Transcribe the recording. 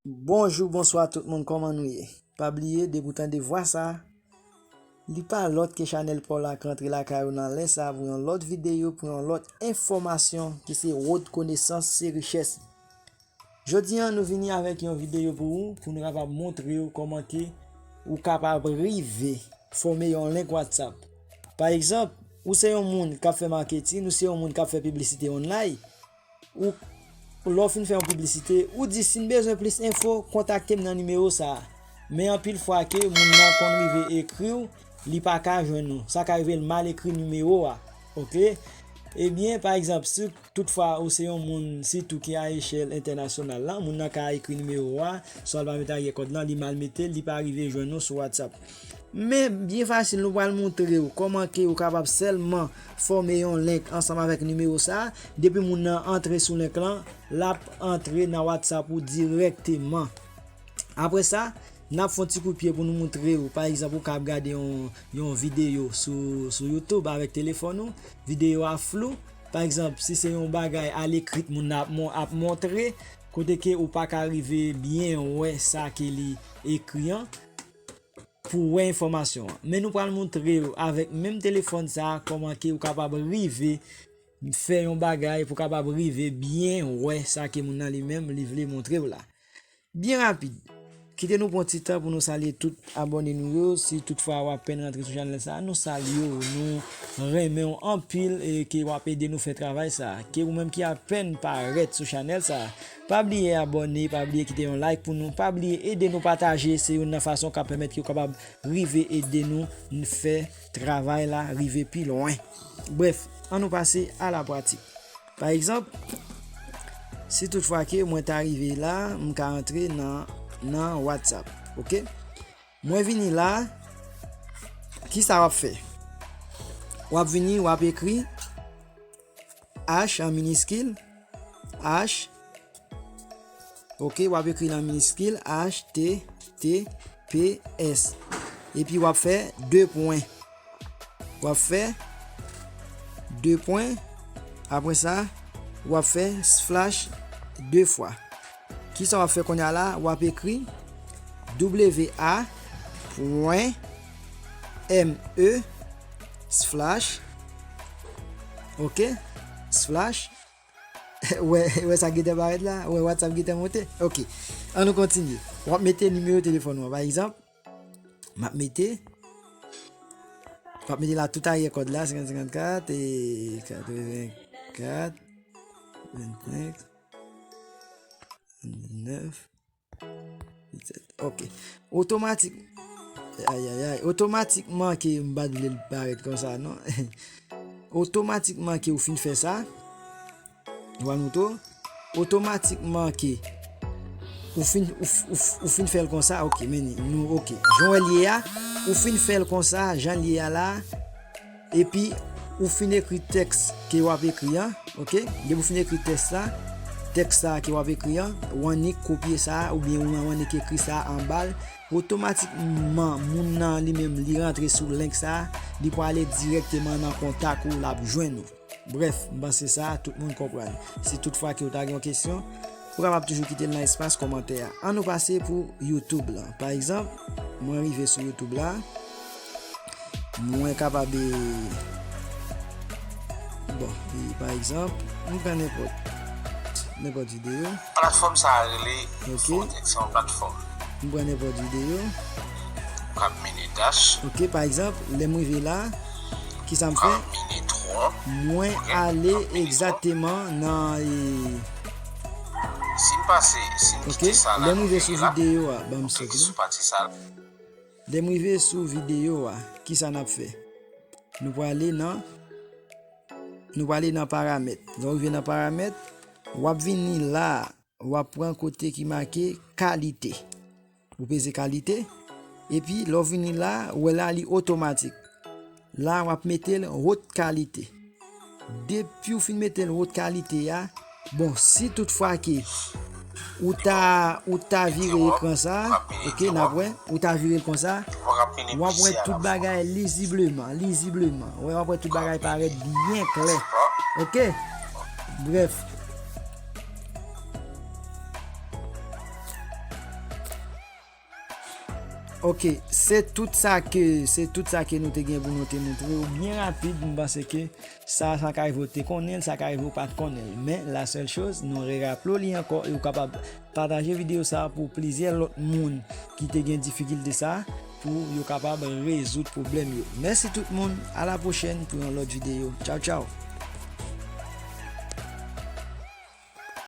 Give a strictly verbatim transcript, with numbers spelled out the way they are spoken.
Bonjou, bonswa tout moun, kòman nou ye? Pa bliye, depi w tande vwa sa, li pa lòt ke chanèl pa w la k rantre lakay ou nan lè sa pou yon lòt videyo, pou yon lòt enfòmasyon ki se Wòd Konesans se Richès. Jodi a, nou vini avèk yon videyo pou ou, pou nou kapab montre w kòman ke ou kapab rive fòme yon link WhatsApp. Pa egzanp, ou se yon moun k ap fè marketing, ou se yon moun k ap fè piblisite online, ou, lè w fin fè yon piblisite, ou di, "Si n bezwen plis enfo, kontakte m nan nimewo sa a." Men anpil fwa ke moun nan konn rive ekri w, li pa ka jwenn ou. Sa ka rive l mal ekri nimewo a. Oke? Ebyen, pa egzanp, si toutfwa ou se yon moun, sitou ki a echèl entènasyonal la, moun nan ka ekri nimewo a, swa l pa met aryè kòd lan, li mal mete l, li pa rive jwenn ou sou WhatsApp. Men byen fasil, nou pral montre w kòman ke ou kapab sèlman fòme yon link ansanm avèk nimewo sa a. Depi moun nan antre sou link lan, l ap antre nan WhatsApp ou dirèkteman. Apre sa, n ap fè yon ti kout pye pou nou montre w. Pa egzanp, ou ka ap gade yon, yon videyo sou, sou YouTube avèk telefòn ou. Videyo a flou. Pa egzanp, si se yon bagay alekri moun nan ap mon-, ap montre, kote ke ou pa ka rive byen wè sa ke li ekri an pou wè enfòmasyon an. Men nou pral montre w avèk menm telefòn sa a kòman ke ou kapab rive fè yon bagay pou kapab rive byen wè sa ke moun nan li menm li vle montre w la. Byen rapid, kite nou pran ti tan pou nou salye tout abòne nou yo. Si toutfwa w apèn rantre sou chanèl sa a, nou salye w, nou renmen w anpil e ke w ap ede nou fè travay sa a. Ke ou menm ki apèn parèt sou chanèl sa a, pa bliye abòne, pa bliye kite yon like pou nou, pa bliye ede nou pataje, se youn nan fason k ap pèmèt ke w kapab rive ede nou n fè travay la rive pi lwen. Brèf, an nou pase a la pratik. Pa egzanp, si toutfwa ke mwen ta rive la, m ka antre nan, nan WhatsApp, oke? Mwen vini la, kisa w ap fè? W ap vini, w ap ekri H an miniskil, H, oke, w ap ekri l an miniskil, H T T P S. Epi w ap fè de pwen. W ap fè de pwen. Apre sa, w ap fè slash de fwa. Kisa w ap fè kounye a la? W ap ekri W A pwen M E slash, oke, slash. Wè, wè sa gentan parèt la? Wè WhatsApp gentan monte? Oke. An nou kontinye. W ap mete nimewo telefòn ou an. Pa egzanp, m ap mete, m ap mete la tout aryè kòd la, senkant senkant kat e katrevenkat vennsenk nèf. Ok. Otomatik. Ayayay. Otomatikman ke m pa t vle l parèt konsa, non. Otomatikman ke ou fin fè sa, ou al montre w. Otomatikman ke ou fin, ou, ou, ou fin fè l konsa, ok, men nou, ok. Jan w wè l ye a, ou fin fè l konsa, jan l ye a la, epi ou fin ekri tèks ke w ap ekri an, ok? Depi w fin ekri tèks la, tèks sa ke w ap ekri an, ou annik kopye sa, oubyen ou annik ekri sa anba l. Otomatikman, moun nan li menm, li rantre sou link sa, li prale dirèkteman nan kontak ou, l ap jwenn ou. Brèf, m panse sa, tout moun konprann. Si toutfwa ke w ta gen yon kesyon, ou kapab toujou kite l nan espas kòmantè a. An nou pase pou YouTube la. Pa egzanp, mwen rive sou YouTube la. Mwen kapab, e, bon, e, pa egzanp, m pran nenpòt, nenpòt videyo. Platfòm sa a rele, ok, Fotex, se yon platfòm. M pran nenpòt videyo. K ap mennen dach. Ok, pa egzanp, lè m rive la, kisa m fè? K ap mennen tron. Mwen ale egzakteman nan, e, si m pase, si m kite sa la, lè m rive sou videyo a, ban m sot li. Lè m rive sou videyo a, kisa n ap fè? Nou prale nan, nou prale nan paramèt. Lè w rive nan paramèt, w ap vini la, w ap pran kote ki make kalite. Ou peze kalite, epi lè w vini la, ou wè la li otomatik. La, w ap mete l wot kalite. Depi w fin mete l wot kalite a, bon, si toutfwa ke ou ta, ou ta vire ekran sa, ok, n ap wè, ou ta vire l konsa, w ap wè tout bagay lizibleman, lizibleman. Wè, w ap wè tout bagay parèt byen klè. Ok? Brèf. Ok, se tout sa ke se tout sa ke nou te gen pou nou te montre w byen rapid. M panse ke sa, sa ka rive w te konnen l, sa ka rive w pa t konnen l. Men la sèl choz, nou reraple w li ankò e w kapab pataje videyo sa pou plizyè lòt moun ki te gen difikilte sa pou yo kapab rezoud pwoblèm yo. Mèsi tout moun, a la pwochèn pou yon lòt videyo. Tchaw tchaw.